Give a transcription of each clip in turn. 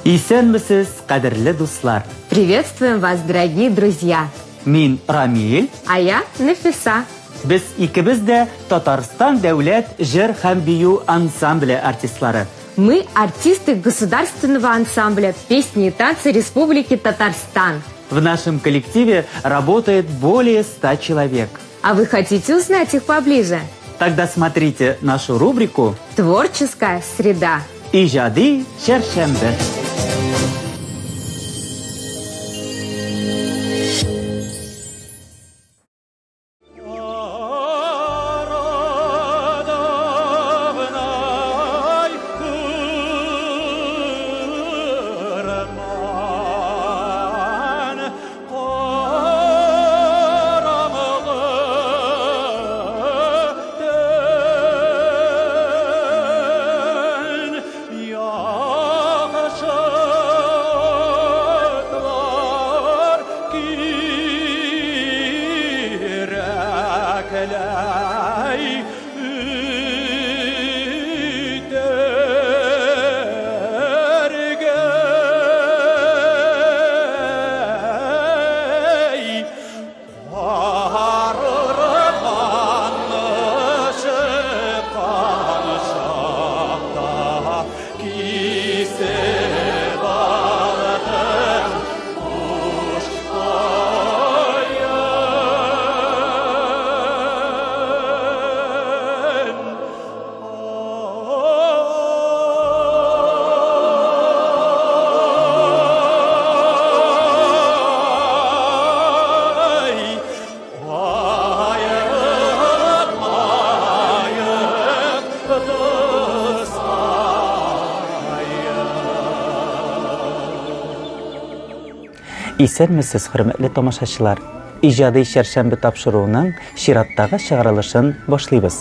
Исәнмесез, кадерле дуслар! Приветствуем вас, дорогие друзья! Мин Рамиль. А я Нафиса. Без икебез дә Татарстан дәүләт җыр һәм бию ансамбле артистлары. Мы артисты государственного ансамбля песни и танцы Республики Татарстан. В нашем коллективе работает более 100 человек. А вы хотите узнать их поближе? Тогда смотрите нашу рубрику «Творческая среда». Иҗади чәршәмбе. Исәнмесез, хөрмәтле тамашачылар! Иҗади чәршәмбе тапшыруының чираттагы чыгарылышын башлыйбыз.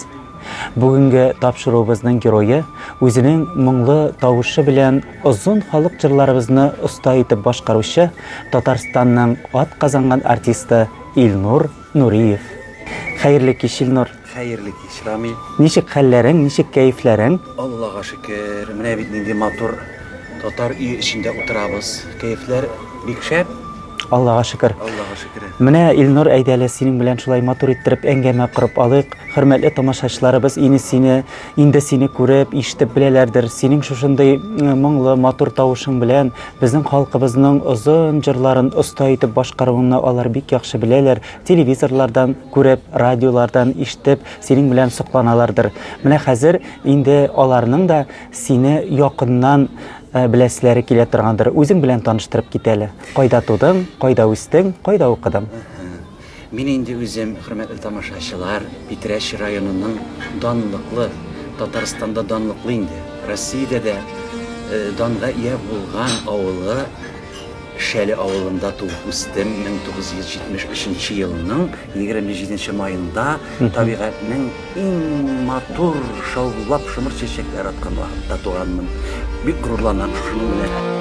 Бүгенге тапшыруыбызның герое үзенең моңлы тавышы белән озын халык җырларыбызны оста итеп башкаручы Татарстанның ат казанган артисты Илнур Нуриев. Хәерле кич, Илнур! Хәерле кич, Рамил. Ничек хәлләрең, ничек кәефләрең? Аллага шөкер, менә бит нинди матур татар өе эчендә утырабыз. Кәефләр бик шәп. Аллага шөкер. Аллага шөкер. Менә, Илнур, әйдә әле синең белән шулай матур иттереп әңгәмә корып алыйк. Хөрмәтле тамашачыларыбыз инде сине, инде сине күреп, ишетеп беләләрдер. Синең шушындый моңлы, матур тавышың белән безнең халкыбызның озын җырларын оста итеп башкаруыңны алар бик яхшы беләләр. Телевизорлардан күреп, радиолардан ишетеп, синең белән сокланалардыр. Менә хәзер инде аларның да сине якыннан беләселәре килә торгандыр. Үзең белән таныштырып кит әле. Кайда тудың, кайда үстең, кайда укыдың? Мин инде үзем, хөрмәтле тамашачылар, Питрәч районының данлыклы, Татарстанда данлыклы инде, Россиядә дә данга ия булган авылы Шәле авылында туып үстем. 1973 елның 27 маенда табигатьнең иң матур шаулап шомырт чәчәкләр аткан вакытта туганмын. Бик горурланам шуның белән.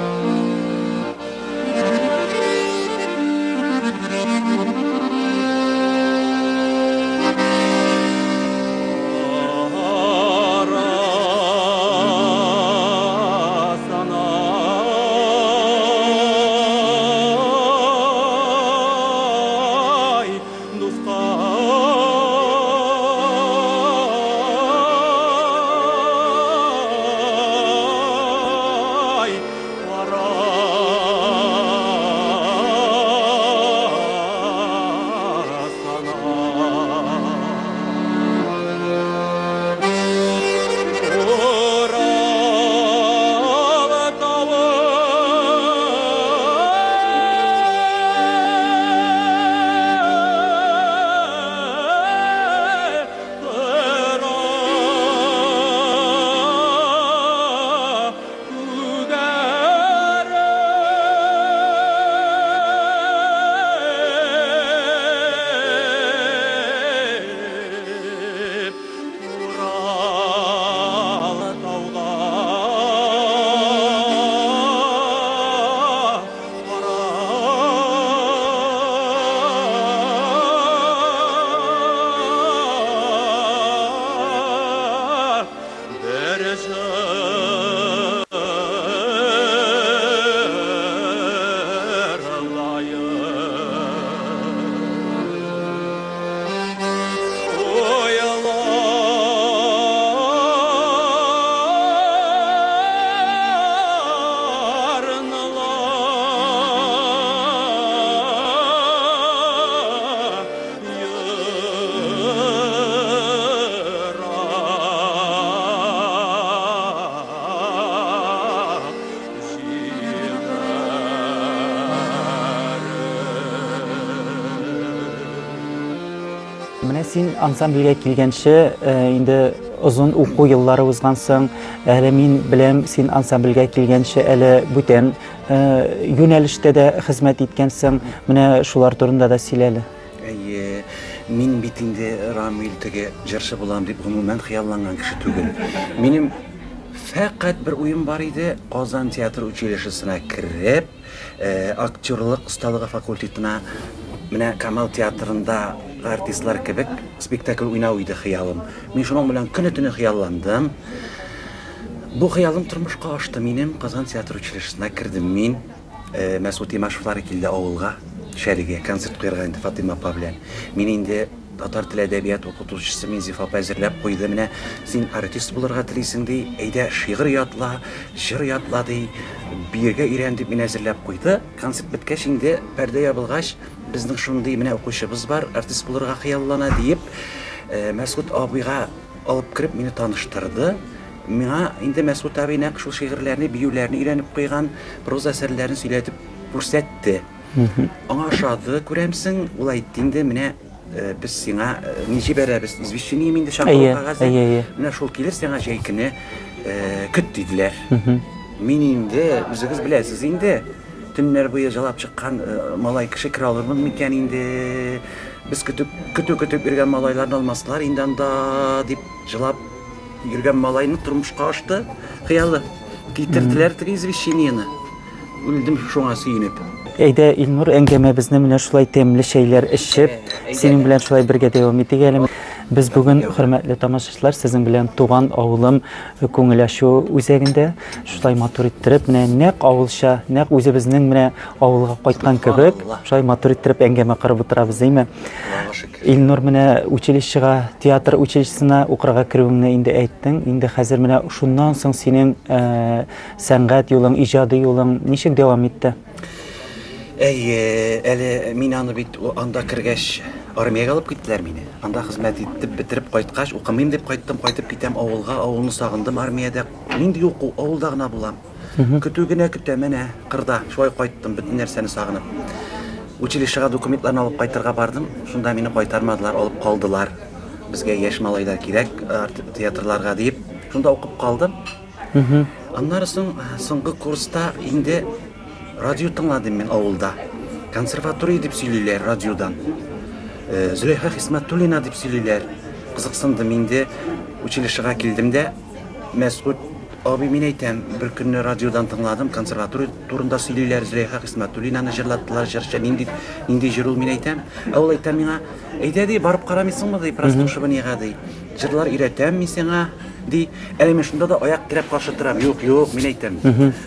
Менә син ансамбльгә килгәнче э, инде озын уку еллары узгансың. Әле мин беләм, син ансамбльгә килгәнче әле бүтән э, юнәлештә дә хезмәт иткәнсең. Менә шулар турында да сөйлә әле. Әйе, мин бит инде Рамил теге җырчы булам дип гомумән хыялланган кеше түгел. Минем фәкать бер уем бар иде, Казан театр училищесына кереп, э, актерлык осталыгы факультетына менә Камал театрында артистлар кебек спектакль уйнау иде хыялым. Мин шуның белән көне-төне хыялландым. Бу хыялым тормышка ашты минем. Казан театр училищесына кердем мин. Э, Мәсгут Имашевлар килде авылга, Шәлегә концерт куярга инде Фатыйма апа белән. Мин инде татар теле әдәбият укытучысы Минзифа апа әзерләп куйды. Менә син артист булырга телисең ди, әйдә шигырь ятла, җыр ятла ди, биергә өйрән дип мине әзерләп куйды. Концерт беткәч инде, пәрдә ябылгач, безнең шундый менә укучыбыз бар, артист булырга хыяллана диеп, э, Мәсгут абыйга алып кереп мине таныштырды. Миңа инде Мәсгут абый нәкъ шул шигырьләрне, биюләрне өйрәнеп куйган, проза әсәрләрен сөйләтеп күрсәтте. Аңа ошады, күрәмсең, ул әйтте инде, менә э, без сиңа э, ни җибәрәбез, извещение инде чакыру кәгазе. Менә шул килер сиңа җәй көне э, көт диделәр. Мин инде, үзегез беләсез инде, төннәр буе җылап чыккан малай кеше керә алырмын микән инде? Без көтеп, көтү көтеп йөргән малайларны алмаслар инде анда дип җылап Йөргән малайны тормышка ашты хыялы. Китерделәр теге извещениене. Үлдем шуңа сөенеп. Әйдә, Илнур, әңгәмәбезне менә шулай тәмле чәйләр эчеп, синең белән шулай бергә дәвам итик әле. Без бүген, хөрмәтле тамашачылар, сезнең белән туган авылым күңел ачу үзәгендә шулай матур иттереп, менә нәкъ авылча, нәкъ үзебезнең менә авылга кайткан кебек, шулай матур иттереп әңгәмә корып утырабыз, әйме? Илнур, менә училищега, театр училищесына укырга керүеңне инде әйттең. Инде хәзер менә шуннан соң синең э, сәнгать юлың, иҗади юлың ничек дәвам итте? Әйе, әле мин аны бит анда кергәч армиягә алып киттеләр мине. Анда хезмәт итеп бетереп кайткач, укымыйм дип кайттым, кайтып китәм авылга, авылны сагындым армиядә. Нинди уку, авылда гына булам. Көтү генә көтәм әнә, кырда. Шулай кайттым, бөтен нәрсәне сагынып. Училищега документларны алып кайтырга бардым. Шунда мине кайтармадылар, алып калдылар. Безгә яшь малайлар кирәк театрларга диеп. Шунда укып калдым. Аннары соң соңгы курста инде радио тыңладым мин авылда. Консерватория дип сөйлиләр радиодан. Э, Зөләйха Хисмәтуллина дип сөйлиләр. Кызыксындым инде. Училищега килдем дә, Мәсгуть абый, мин әйтәм, бер көнне радиодан тыңладым, консерватория турында сөйлиләр, Зөләйха Хисмәтуллинаны җырлаттылар, җырчы, нинди, нинди җыр ул, мин әйтәм. Ә ул әйтә миңа, әйдә, ди, барып карамыйсыңмы, ди, прослушиваниега, ди. Җырлар өйрәтәм мин сиңа, ди. Әле мин шунда да аяк терәп каршы торам. Юк, юк, мин әйтәм.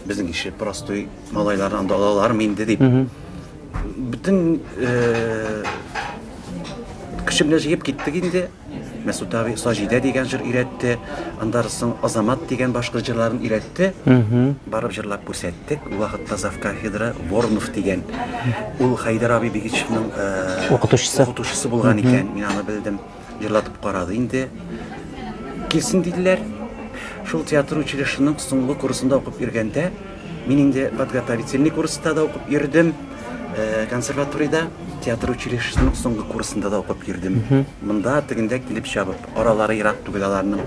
Безнең ише простой малайларны анда алалармы инде, дип. Бөтен э, көчемне җыеп киттек инде. Мәсут абый Саҗидә дигән җыр өйрәтте. Аннары соң Азамат дигән башкорт җырларын өйрәтте. Барып җырлап күрсәттек. Ул вакытта завкафедра Воронов дигән. Ул Хәйдәр абый Бигичевның э, укытучысы. Укытучысы булган икән. Мин аны белдем. Җырлатып карады инде. Килсен диделәр. Шул театр училищеның соңгы курсында укып йөргәндә, мин инде подготовительный курста да укып йөрдем. Э, консерваториядә, театр училищесының соңгы курсында да укып йөрдем. Монда тегендә килеп чабып, аралары ерак түгел аларның.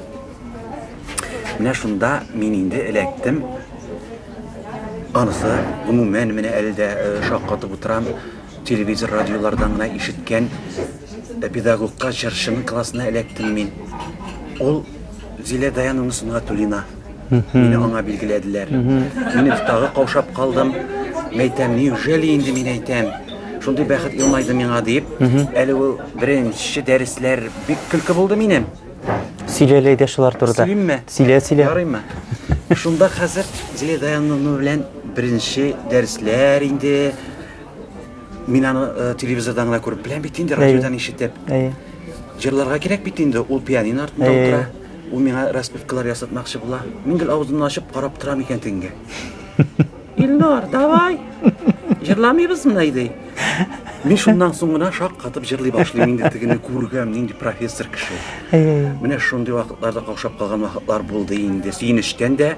Менә шунда мин инде эләктем. Анысы, гомумән, менә әле дә э, шаккатып утырам. Телевизор, радиолардан гына ишеткән э, педагогка, җырчының классына эләктем мин. Ул Зилә Даяновна Сөнгатуллина. Мине аңа билгеләделәр. Мин тагы каушап калдым. Мәйтәм, неужели инде мин әйтәм? Шундый бәхет елмайды миңа дип. Әле ул беренче дәресләр бик көлке булды минем. Сөйлә әле әйдә шулар турында. Сөйлимме? Сөйлә, сөйлә. Ярыймы? Шунда хәзер Зилә Даяновна белән беренче дәресләр инде. Мин аны э, телевизордан гына күреп беләм бит инде, радиодан ишетеп. Әйе. Җырларга кирәк бит инде, ул пианино артында Әйе. утыра. Ул миңа распевкалар ясатмакчы була. Мин гел авызымны ачып карап торам икән тегеңгә. Илнар, давай. Җырламыйбызмы, ди. Мин шуннан соң гына шаккатып җырлый башлыйм инде тегене күргән, нинди профессор кеше. Менә шундый вакытларда каушап калган вакытлар булды инде. Сөенечтән дә,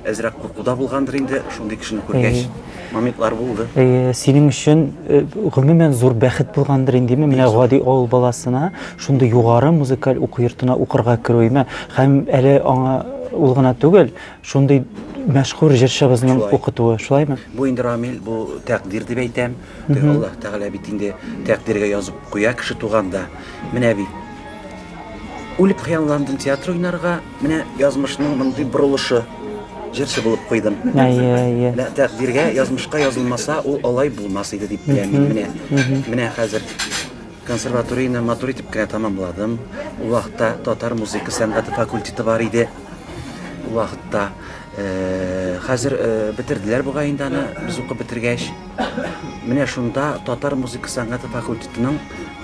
әзрәк курку да булгандыр инде, шундый кешене күргәч. Моментлар булды. Әйе, синең өчен э, гомумән зур бәхет булгандыр инде, менә гади авыл баласына шундый югары музыкаль уку йортына укырга керү, име? Һәм әле аңа ул гына түгел, шундый мәшһүр җырчыбызның укытуы, шулаймы? Бу инде Рамил, бу тәкъдир дип әйтәм. Аллаһ Тәгалә бит инде тәкъдиргә язып куя кеше туганда. Менә бит. Үлеп хыялландым театр уйнарга, менә язмышның мондый борылышы. Җырчы булып куйдым. Әйе, әйе. Менә тәкъдиргә, язмышка язылмаса, ул алай булмас иде дип беләм мин. Менә, менә хәзер консерваторияне матур итеп кенә тәмамладым. Ул вакытта татар музыка сәнгате факультеты бар иде. Ул вакытта э, хәзер э, бетерделәр бугай инде аны, без укып бетергәч. Менә шунда татар музыка сәнгате факультетының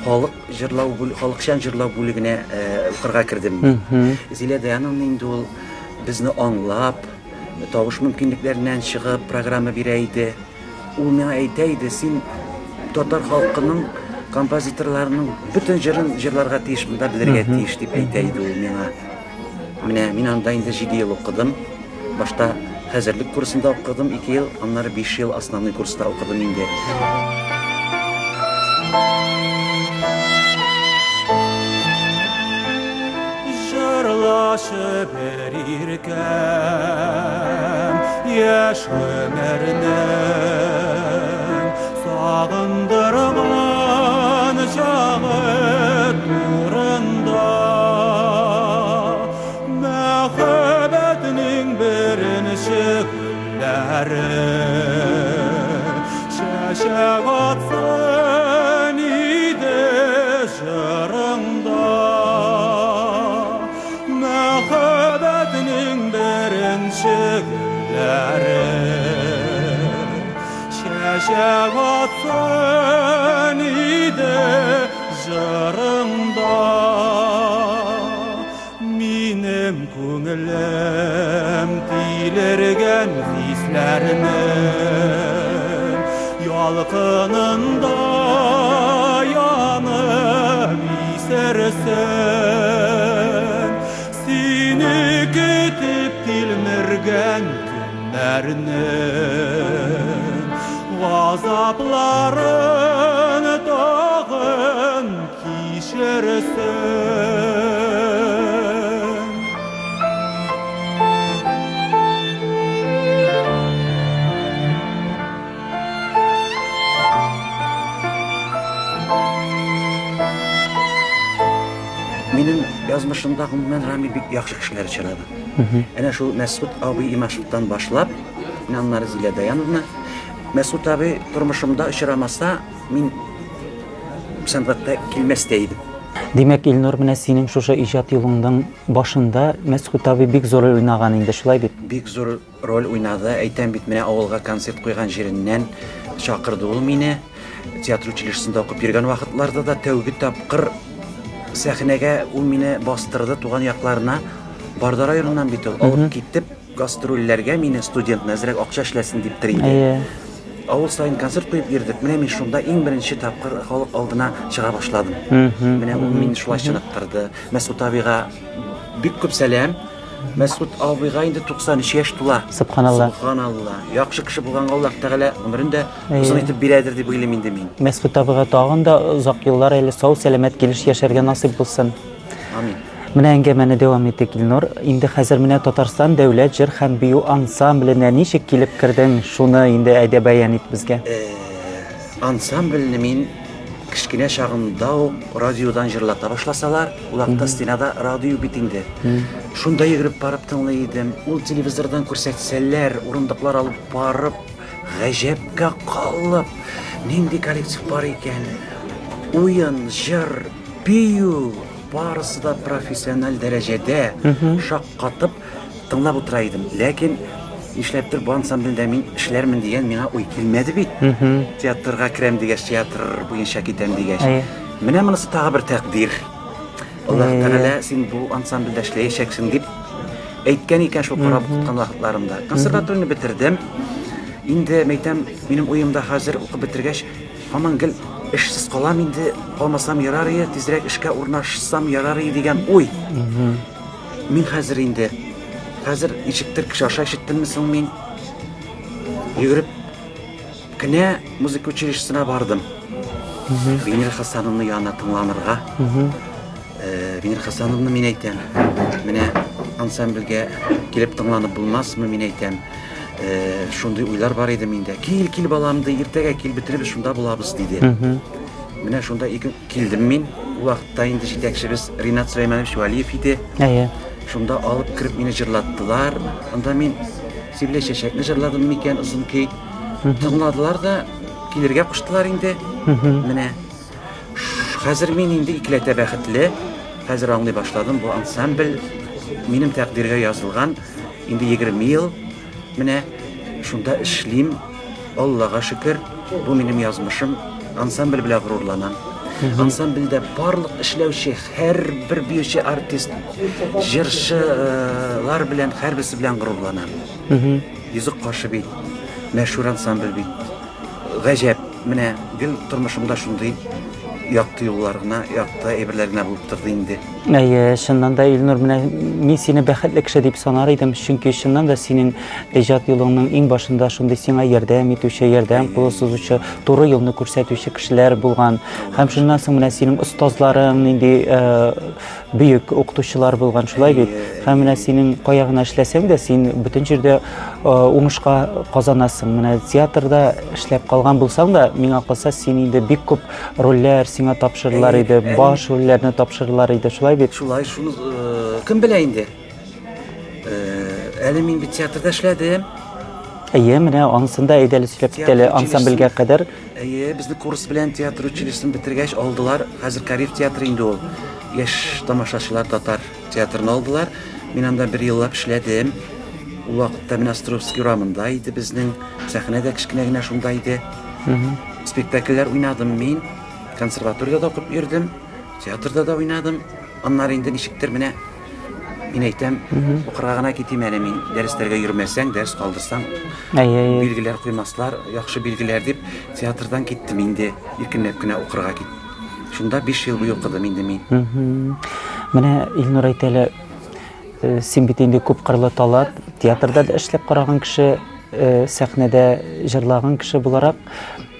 халык җырлау халыкчан җырлау бүлегенә э, укырга кердем. Зилә Даяновна инде ул безне аңлап, тавыш мөмкинлекләреннән чыгып программа бирә иде. Ул миңа әйтә иде, син татар халкының композиторларының бөтен җырын җырларга тиеш, монда белергә тиеш дип әйтә иде ул миңа. Менә мин анда инде 7 ел укыдым. Башта хәзерлек курсында укыдым 2 ел, аннары 5 ел основной курста укыдым инде. Җырлашы бер иркәм, яшь гомернең сагындырган чагы турында. Мәхәббәтнең беренче гөлләре чәчәк атсын иде җырыңда. Мәхәббәтнең беренче гөлләре чәчәк атсын иде җырыңда. Минем күңелем тилергән хисләрнең ялкынында янып исерсен. Сине көтеп тилмергән көннәрнең газапларын тагын кичерсен. Минем язмышымда гомумән Рамил бик яхшы кешеләр очрады. Әнә шул Мәсгут абый Имашевтан башлап, менә аннары Зилә Даяновна. Мәсгут абый тормышымда очрамаса, мин сәнгатьтә килмәс тә идем. Димәк, Илнур, менә синең шушы иҗат юлыңның башында Мәсгут абый бик зур роль уйнаган инде, шулай бит? Бик зур роль уйнады. Әйтәм бит, менә авылга концерт куйган җиреннән чакырды ул мине. Театр училищесында укып йөргән вакытларда да тәүге тапкыр сәхнәгә ул мине бастырды туган якларына. Барда районыннан бит ул. Алып китеп, гастрольләргә мине студентны әзрәк акча эшләсен диптер инде. Әйе. Авыл саен концерт куеп йөрдек. Менә мин шунда иң беренче тапкыр халык алдына чыга башладым. Менә ул мине шулай чыныктырды. Мәсгут абыйга бик күп сәлам. Мәсгут абыйга инде 93 яшь тула. Субханалла. Субханалла. Яхшы кеше булганга Аллаһ Тәгалә гомерен дә озын итеп бирәдер дип уйлыйм инде мин. Мәсгут абыйга тагын да озак еллар әле сау-сәламәт килеш яшәргә насыйп булсын. Амин. Менә әңгәмәне дәвам итик, Илнур. Инде хәзер менә Татарстан дәүләт җыр һәм бию ансамбленә ничек килеп кердең, шуны инде әйдә бәян ит безгә. Э, ансамбльне мин кечкенә чагымда ук радиодан җырлата башласалар, ул вакытта стенада радио бит инде. Шунда йөгереп барып тыңлый идем. Ул телевизордан күрсәтсәләр, урындыклар алып барып, гаҗәпкә калып, нинди коллектив бар икән. Уен, җыр, бию, Барысы да профессиональ дәрәҗәдә, шаккатып тыңлап утыра идем. Ләкин нишләптер бу ансамбльдә мин эшләрмен дигән миңа уй килмәде бит. Театрга керәм дигәч, театр буенча китәм дигәч. Менә монысы тагы бер тәкъдир. Аллаһ Тәгалә син бу ансамбльдә эшләячәксең дип әйткән икән шул карап укыткан вакытларымда. Консерваторияне бетердем. Инде мәйтәм, минем уемда хәзер укып бетергәч, Һаман гел эшсез калам инде, калмасам ярар ие, тизрәк эшкә урнашсам ярар ие дигән уй. Мин хәзер инде, хәзер ничектер кеше аша ишеттемме соң мин? Йөгереп кенә музыка училищесына бардым. Венера Хасановна янына тыңланырга. Э, Венера Хасановна мин әйтәм, менә ансамбльгә килеп тыңланып булмасмы, мин әйтәм. Э, шундый уйлар бар иде миндә. Кил, кил балам, ди, иртәгә кил, бетеребез, шунда булабыз, диде. Менә шунда ике килдем мин. Ул вакытта инде җитәкчебез Ринат Сөләйманович Вәлиев иде. Әйе. Шунда алып кереп мине җырлаттылар. Анда мин Сибле чәчәкне җырладым микән, озын көй. Тыңладылар да, килергә куштылар инде. Менә хәзер мин инде икеләтә бәхетле. Хәзер аңлый башладым, бу ансамбль минем тәкъдиргә язылган. Инде 20 ел менә шунда эшлим. Аллага шөкер, бу минем язмышым. Ансамбль белән горурланам. Ансамбльдә барлык эшләүче һәрбер биюче артист, җырчылар белән һәрберсе белән горурланам. Йөзек кашы бит, мәшһүр ансамбль бит. Гаҗәп, менә гел тормышымда шундый якты юллар гына, якты әйберләр генә булып торды инде. Әйе, чыннан да, Илнур, менә мин сине бәхетле кеше дип санар идем, чөнки чыннан да синең иҗат юлыңның иң башында шундый сиңа ярдәм итүче, ярдәм кулы сузучы, туры юлны күрсәтүче кешеләр булган. Һәм шуннан соң менә синең остазларың нинди э, бөек укытучылар булган, шулай бит? Һәм менә синең кая гына эшләсәң дә, син бөтен җирдә э, уңышка казанасың. Менә театрда эшләп калган булсаң да, миңа калса, син инде бик күп рольләр сиңа тапшырылар иде, баш рольләрне тапшырылар иде, шулай бит? Шулай, шуны э, кем белә инде? Э, әле мин бит театрда эшләдем. Әйе, менә анысын да әйдә әле сөйләп кит әле ансамбльгә кадәр. Әйе, безне курс белән театр училищесын бетергәч алдылар. Хәзер Кариев театры инде ул. Яшь тамашачылар татар театрын алдылар. Мин анда бер еллап эшләдем. Ул вакытта менә Островский урамында иде безнең. Сәхнә дә кечкенә генә шунда иде. Спектакльләр уйнадым мин. Консерваториядә дә укып йөрдем. Театрда да уйнадым. Аннары инде ничектер менә Мин әйтәм, укырга гына китим әле мин. Дәресләргә йөрмәсәң, дәрес калдырсаң, билгеләр куймаслар, яхшы билгеләр дип, театрдан киттем инде, иркенләп кенә укырга кит. Шунда 5 ел буе укыдым инде мин. Менә Илнур әйтә әле, э, син бит инде күп кырлы талант, театрда да эшләп караган кеше, э, сәхнәдә җырлаган кеше буларак,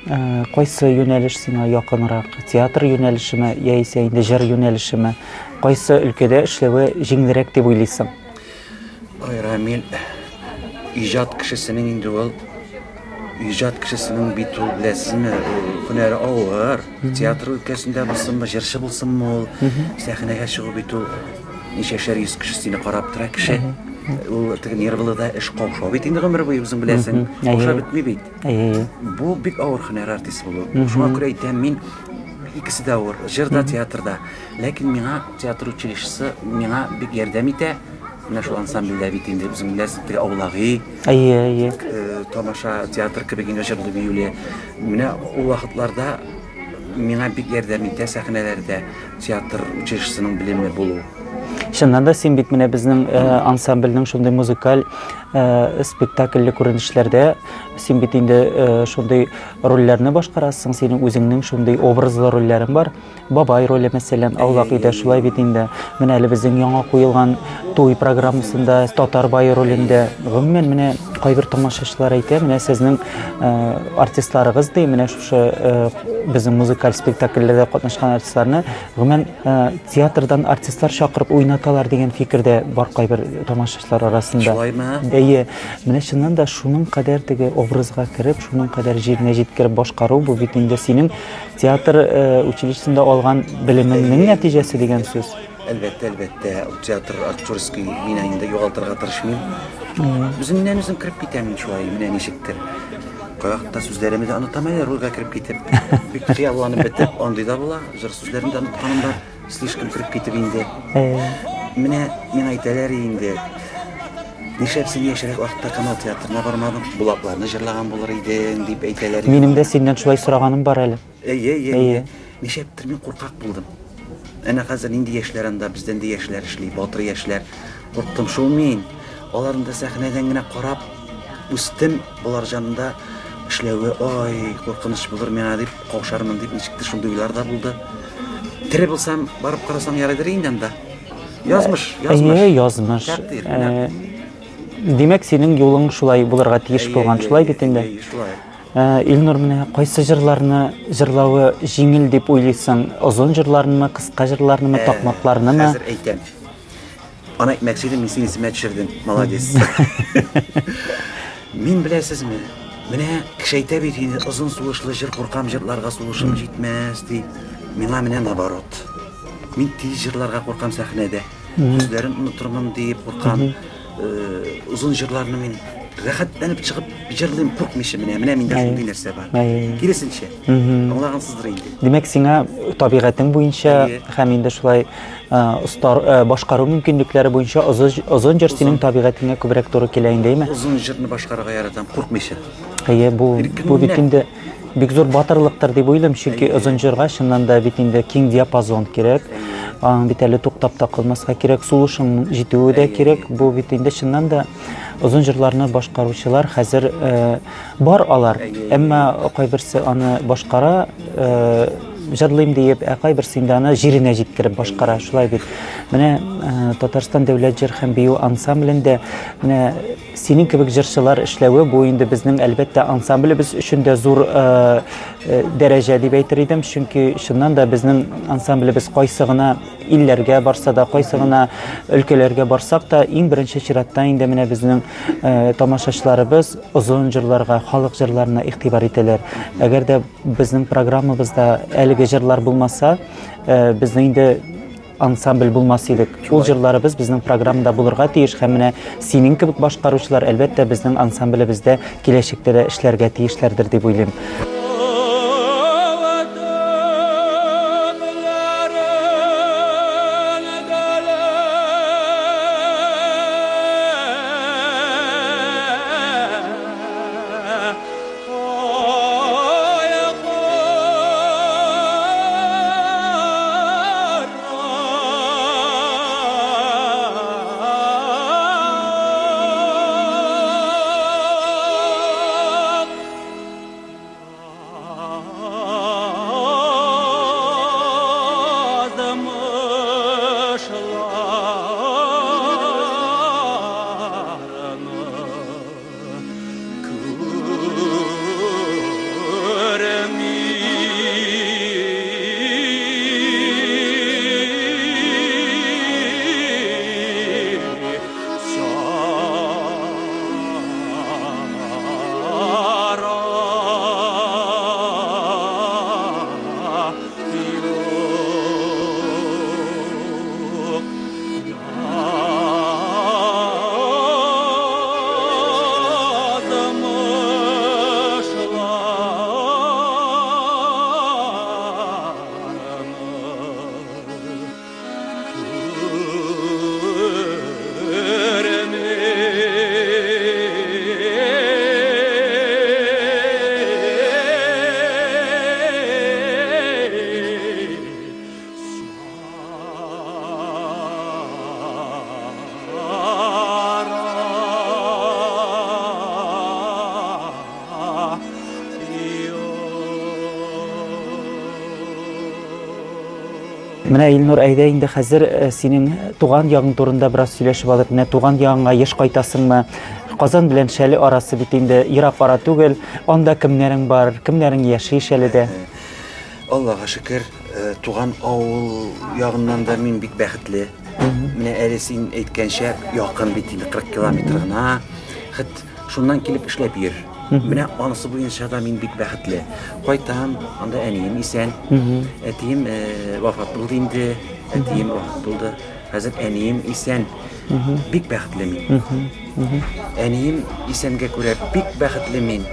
Э, кайсы юнәлеш сиңа якынрак? Театр юнәлешеме яисә инде җыр юнәлешеме? Кайсы өлкәдә эшләве җиңелрәк дип уйлыйсың? Ай, Рамил, иҗат кешесенең инде ул иҗат кешесенең бит ул беләсезме, һөнәре авыр. Театр өлкәсендә булсынмы, җырчы булсынмы ул, сәхнәгә чыгу бит ул ничәшәр йөз кеше сине карап тора кеше. Ул теге нервлы да эш каушау бит инде гомер буе үзең беләсең. Каушап бетми бит. Әйе. Бу бик авыр һөнәр артист булу. Шуңа күрә әйтәм, мин икесе дә авыр, җыр да, театр да. Ләкин миңа театр училищесы миңа бик ярдәм итә. Менә шул ансамбльдә бит инде үзең беләсең, теге аулагый. Әйе, әйе. Э, тамаша театр кебек инде җырлы биюле. Менә ул вакытларда миңа бик ярдәм итә сәхнәләрдә театр училищесының белеме булу. Чыннан да син бит менә безнең э, ансамбльнең шундый музыкаль э, спектакльле күренешләрдә син бит инде э, шундый рольләрне башкарасың, синең үзеңнең шундый образлы рольләрең бар. Бабай роле, мәсәлән, Аулак өйдә шулай бит инде. Менә әле безнең яңа куелган туй программасында татар бае ролендә. Гомумән, менә кайбер тамашачылар әйтә, менә сезнең э, артистларыгыз ди, менә шушы э, безнең музыкаль спектакльләрдә катнашкан артистларны, гомумән, э, театрдан артистлар чакырып уйнаталар дигән фикер дә бар кайбер тамашачылар арасында. Шулаймы? Әйе. Менә чыннан да шуның кадәр теге образга кереп, шуның кадәр җиренә җиткереп башкару, бу бит инде синең театр э, училищесында алган белемеңнең нәтиҗәсе дигән сүз. Әлбәттә, әлбәттә, театр актерский мин инде югалтырга тырышмыйм. Үземнән үзем кереп китәм мин шулай, менә ничектер. Кайвакытта сүзләремне дә онытам әле, рольгә кереп китеп. Бик хыялланып бетеп, андый да була. Җыр сүзләрен дә онытканым бар. Слишком кереп китеп инде. Менә миңа әйтәләр инде. Нишләп син яшьрәк вакытта Камал театрына бармадың? Булакларны җырлаган булыр идең, дип әйтәләр. Минем дә синнән шулай сораганым бар әле. Әйе, әйе, әйе. Нишләптер мин куркак булдым. Әнә хәзер нинди яшьләр анда, бездән дә яшьләр эшли, батыр яшьләр. Курктым шул мин. Аларны да сәхнәдән генә карап үстем, болар җанында. эшләве, ай, куркыныч булыр миңа дип, каушармын дип, ничектер шундый уйлар да булды. Тере булсам, барып карасаң ярыйдыр инде анда. Язмыш, язмыш. Әйе, язмыш. Тәкъдир. Э, димәк, синең юлың шулай булырга тиеш булган, шулай бит инде? Әйе, шулай. Э, Илнур, менә кайсы җырларны җырлавы җиңел дип уйлыйсың? Озын җырларнымы, кыска җырларнымы, Э, такмакларнымы? Хәзер әйтәм. Аны әйтмәкче идем, мин сине исемә төшердем. Молодец. Мин беләсезме, менә кеше әйтә бит инде, озын сулышлы җыр куркам, җырларга сулышым җитмәс ди. Миңа менә наоборот. Мин тиз җырларга куркам сәхнәдә. Сүзләрен онытырмын дип куркам. Э, озын җырларны мин рәхәтләнеп чыгып җырлыйм, куркмыйча менә. Менә миндә шундый нәрсә бар. Киресенчә. Аңлагансыздыр инде. Димәк, сиңа табигатең буенча һәм инде шулай э, остар э, башкару мөмкинлекләре буенча озын озын җыр синең табигатеңә күбрәк туры килә инде, әйме? Озын җырны башкарырга яратам, куркмыйча. Әйе, бу бу бит инде бик зур батырлыктыр дип уйлыйм, чөнки озын җырга чыннан да бит инде киң диапазон кирәк. Аның бит әле туктап та калмаска кирәк, сулышың җитүе дә кирәк. Бу бит инде чыннан да озын җырларны башкаручылар хәзер э, бар алар. Әмма кайберсе аны башкара, э, җырлыйм диеп, ә кайберсе инде аны җиренә җиткереп башкара. Шулай бит. Менә э, Татарстан дәүләт җыр һәм бию ансамблендә менә Синең кебек җырчылар эшләве бу инде безнең, әлбәттә, ансамблебез өчен дә зур э, э, дәрәҗә дип әйтер идем, чөнки чыннан да безнең ансамблебез кайсы гына илләргә барса да, кайсы гына өлкәләргә барсак та, иң беренче чиратта инде менә безнең э, тамашачыларыбыз озын җырларга, халык җырларына игътибар итәләр. Әгәр дә безнең программабызда әлеге җырлар булмаса, безнең инде ансамбль булмас идек. Ул җырларыбыз безнең программада булырга тиеш һәм менә синең кебек башкаручылар, әлбәттә, безнең ансамблебездә киләчәктә дә эшләргә тиешләрдер дип уйлыйм. Менә Илнур, әйдә инде хәзер э, синең туган ягың турында бераз сөйләшеп алыйк. Менә туган ягыңа еш кайтасыңмы? Казан белән Шәле арасы бит инде ерак ара түгел. Анда кемнәрең бар, кемнәрең яши Шәледә? Аллага шөкер, э, туган авыл ягыннан да мин бик бәхетле. Менә әле син әйткәнчә, якын бит инде 40 километр гына. Хет шуннан килеп эшләп йөр. Менә анысы буенча да мин бик бәхетле. Кайтам, анда әнием исән. Әтием э, вафат булды инде. Әтием вафат булды. Хәзер әнием исән. Бик бәхетле мин. Әнием исәнгә күрә бик бәхетле мин.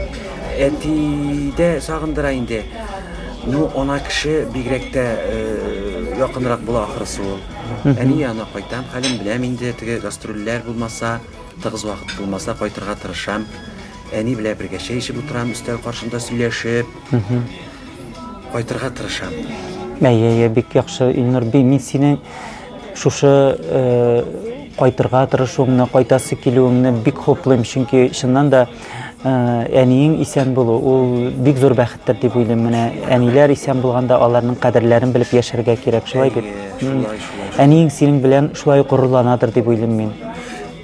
Әти дә сагындыра инде. Ну, ана кеше бигрәк тә э, якынрак була ахрысы ул. Әни янына кайтам, хәлен беләм инде, теге гастрольләр булмаса, тыгыз вакыт булмаса кайтырга тырышам. Әни белән бергә чәй эчеп утырам, өстәл каршында сөйләшеп. Кайтырга тырышам. Әйе, әйе, бик яхшы, Илнур. Мин синең шушы э, кайтырга тырышуыңны, кайтасы килүеңне бик хуплыйм, чөнки чыннан да Әниең исән булу, ул бик зур бәхеттер дип уйлыйм. Менә әниләр исән булганда аларның кадерләрен белеп яшәргә кирәк, шулай бит? Шулай, шулай. Әниең синең белән шулай горурланадыр дип уйлыйм мин.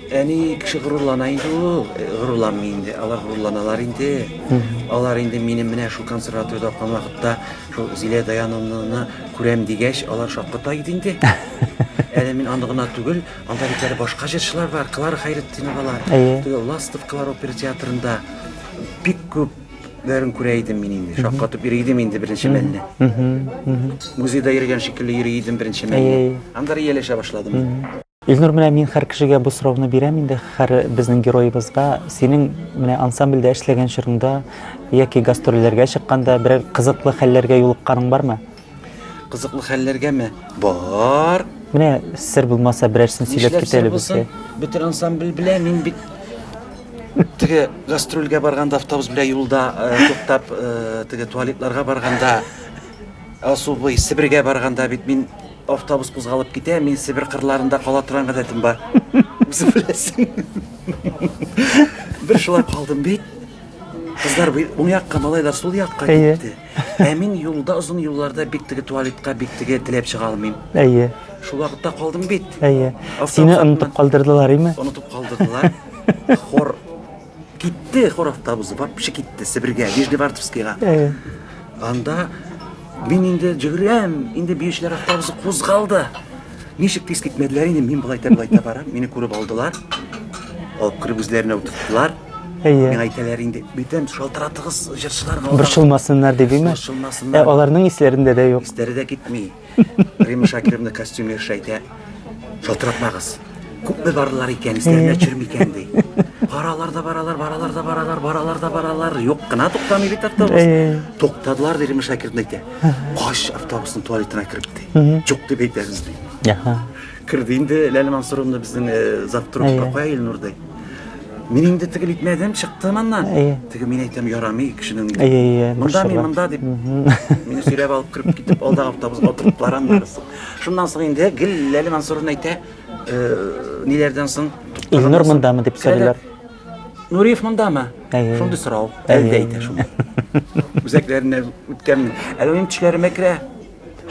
Әни кеше горурлана инде ул, горурланмый инде. Алар горурланалар инде. Алар инде минем менә шул консерваториядә укыган вакытта шул Зилә Даяновнаны күрәм дигәч, алар шакката иде инде. Әле мин аны гына түгел, Анда бит әле башка җырчылар бар, Клара Хәйретдиновалар, теге Ластовкалар опера театрында бик күпләрен күрә идем мин инде. Шаккатып йөри идем инде беренче мәлне. Музейда йөргән шикелле йөри идем беренче мәлне. Аннары ияләшә башладым. Илнур, менә мин һәр кешегә бу сорауны бирәм инде, һәр безнең героебызга. Синең менә ансамбльдә эшләгән чорыңда яки гастрольләргә чыкканда берәр кызыклы хәлләргә юлыкканың бармы? Кызыклы хәлләргәме? Бар. Менә сер булмаса берәрсен сөйләп кит әле безгә. Бөтен ансамбль белә, мин бит теге гастрольгә барганда автобус белән юлда э, туктап э, теге туалетларга барганда особый Себергә барганда бит мин автобус кузгалып китә, мин Себер кырларында кала торган гадәтем бар. Үзең беләсең. Бер шулай калдым бит. Кызлар уң якка, малайлар сул якка китте. Ә мин юлда, озын юлларда бик теге туалетка бик теге теләп чыга алмыйм. Әйе. Шул вакытта калдым бит. Әйе. Сине онытып калдырдылар, име? Онытып калдырдылар. Хор китте, хор автобусы вообще китте Себергә, Нижневартовскийга. Әйе. Анда мин инде йөгерәм, инде биючеләр автобусы кузгалды. Ничек тиз китмәделәр инде, мин болай та болай та барам, мине күреп алдылар. Алып кереп үзләренә утырттылар. Әйе. Миңа әйтәләр инде, бүтән шалтыратыгыз җырчыларга. Борчылмасыннар дип, име? Борчылмасыннар. Ә аларның исләрендә дә юк. Исләре дә китми. Рима Шакировна костюмерша әйтә, шалтыратмагыз. Күпме бардылар икән, исләренә төшерми икән ди. Баралар да баралар, баралар да баралар, баралар да баралар. Юк кына туктамый бит автобус. Туктадылар ди Рима Шакировна әйтә. Кач автобусның туалетына кереп ди. Юк дип әйтәбез ди. Керде инде Ләлә Мансуровна безнең э, завтрупка кая Илнур ди. Мин инде тегел итмәдем, чыктым аннан. Теге мин әйтәм, ярамый кешенең. Әйе, әйе. Монда мин монда дип. Мине сөйрәп алып кереп китеп, алдагы автобуска утырттылар аннары. Шуннан соң инде гел Ләлә Мансуровна әйтә, э, ниләрдән соң? Илнур мондамы дип сорыйлар. Нуриев мондамы? Шундый сорау. Әле дә әйтә шуны. Үзәкләренә үткән. Әле минем төшләремә керә.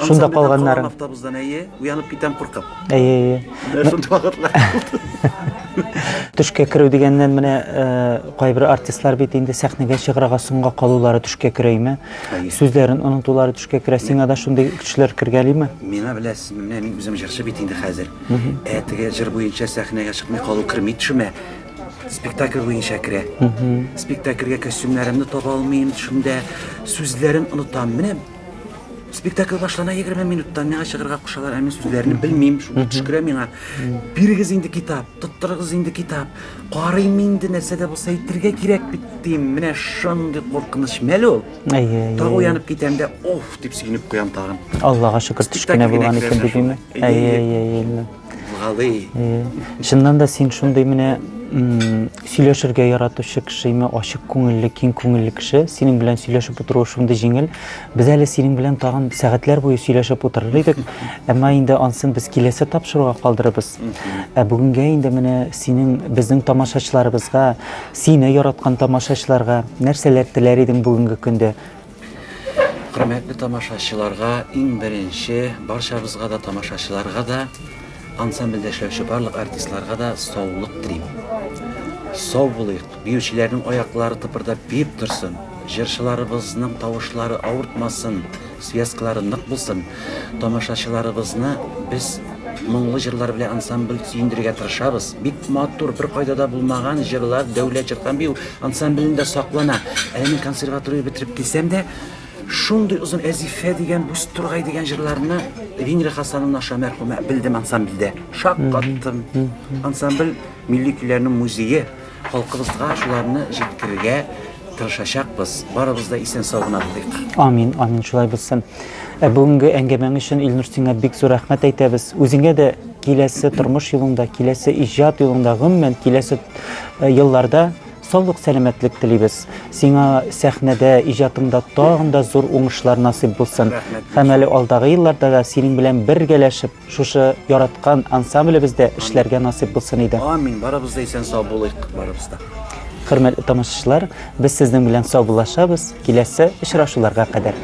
Шунда калганнары. Автобустан әйе, уянып китәм куркып. Әйе, әйе. Менә шундый вакытлар булды. Төшкә керү дигәннән менә э, кайбер артистлар бит инде сәхнәгә чыгарга соңга калулары төшкә керәйме? Сүзләрен онытулары төшкә керә. Сиңа да шундый төшләр кергәлиме? Миңа беләсезме, менә мин үзем җырчы бит инде хәзер. Ә теге җыр буенча сәхнәгә чыкмый калу керми төшемә. Спектакль буенча керә. Спектакльгә костюмнарымны таба алмыйм төшемдә, сүзләрен онытам. Менә Спектакль башлана 20 минуттан миңа чыгарга кушалар, ә мин сүзләрне белмим, шундый төш керә миңа. Бирегез инде китап, тоттырыгыз инде китап. Карыйм инде нәрсә дә булса әйтергә кирәк бит дим. Менә шундый куркыныч мәл ул. Әйе, әйе. Тагы уянып китәм дә, оф дип сөенеп куям тагын. Аллага шөкер, төш кенә булган икән дип димме? Әйе, әйе, әйе. Булгалый. Чыннан да син шундый менә сөйләшергә яратучы кешеме, ачык күңелле, киң күңелле кеше. Синең белән сөйләшеп утыру шундый җиңел. Без әле синең белән тагын сәгатьләр буе сөйләшеп утырыр идек. Әмма инде ансын без киләсе тапшыруга калдырырбыз. Ә бүгенгә инде менә синең безнең тамашачыларыбызга, сине яраткан тамашачыларга нәрсәләр теләр идең бүгенге көндә? Хөрмәтле тамашачыларга, иң беренче барчабызга да, тамашачыларга да, ансамбльдә эшләүче барлык артистларга да саулык телим. Сау булыйк, биючеләрнең аяклары тыпырдап биеп торсын, җырчыларыбызның тавышлары авыртмасын, связкалары нык булсын. Тамашачыларыбызны без моңлы җырлар белән ансамбль сөендерергә тырышабыз. Бик матур, беркайда да булмаган җырлар Дәүләт җыр һәм бию ансамблендә саклана. Әле мин консерватория бетереп килсәм дә, шундый озын Әзифә дигән, Бүз тургай дигән җырларны Венера Хасановна аша мәрхүмә белдем ансамбльдә. Шаккаттым. Ансамбль милли көйләрнең музее. Халкыбызга шуларны җиткерергә тырышачакбыз. Барыбыз да исән-сау гына булыйк. Амин, амин, шулай булсын. Ә бүгенге әңгәмәң өчен, Илнур, сиңа бик зур рәхмәт әйтәбез. Үзеңә дә киләсе тормыш юлыңда, киләсе иҗат юлыңда, гомумән, киләсе э, елларда саулык, сәламәтлек телибез. Сиңа сәхнәдә, иҗатыңда тагын да зур уңышлар насыйп булсын. Һәм әле алдагы елларда да синең белән бергәләшеп, шушы яраткан ансамблебездә эшләргә насыйп булсын иде. Амин. Барыбыз да исән-сау булыйк, барыбыз да. Хөрмәтле тамашачылар, без сезнең белән саубуллашабыз. Киләсе очрашуларга кадәр.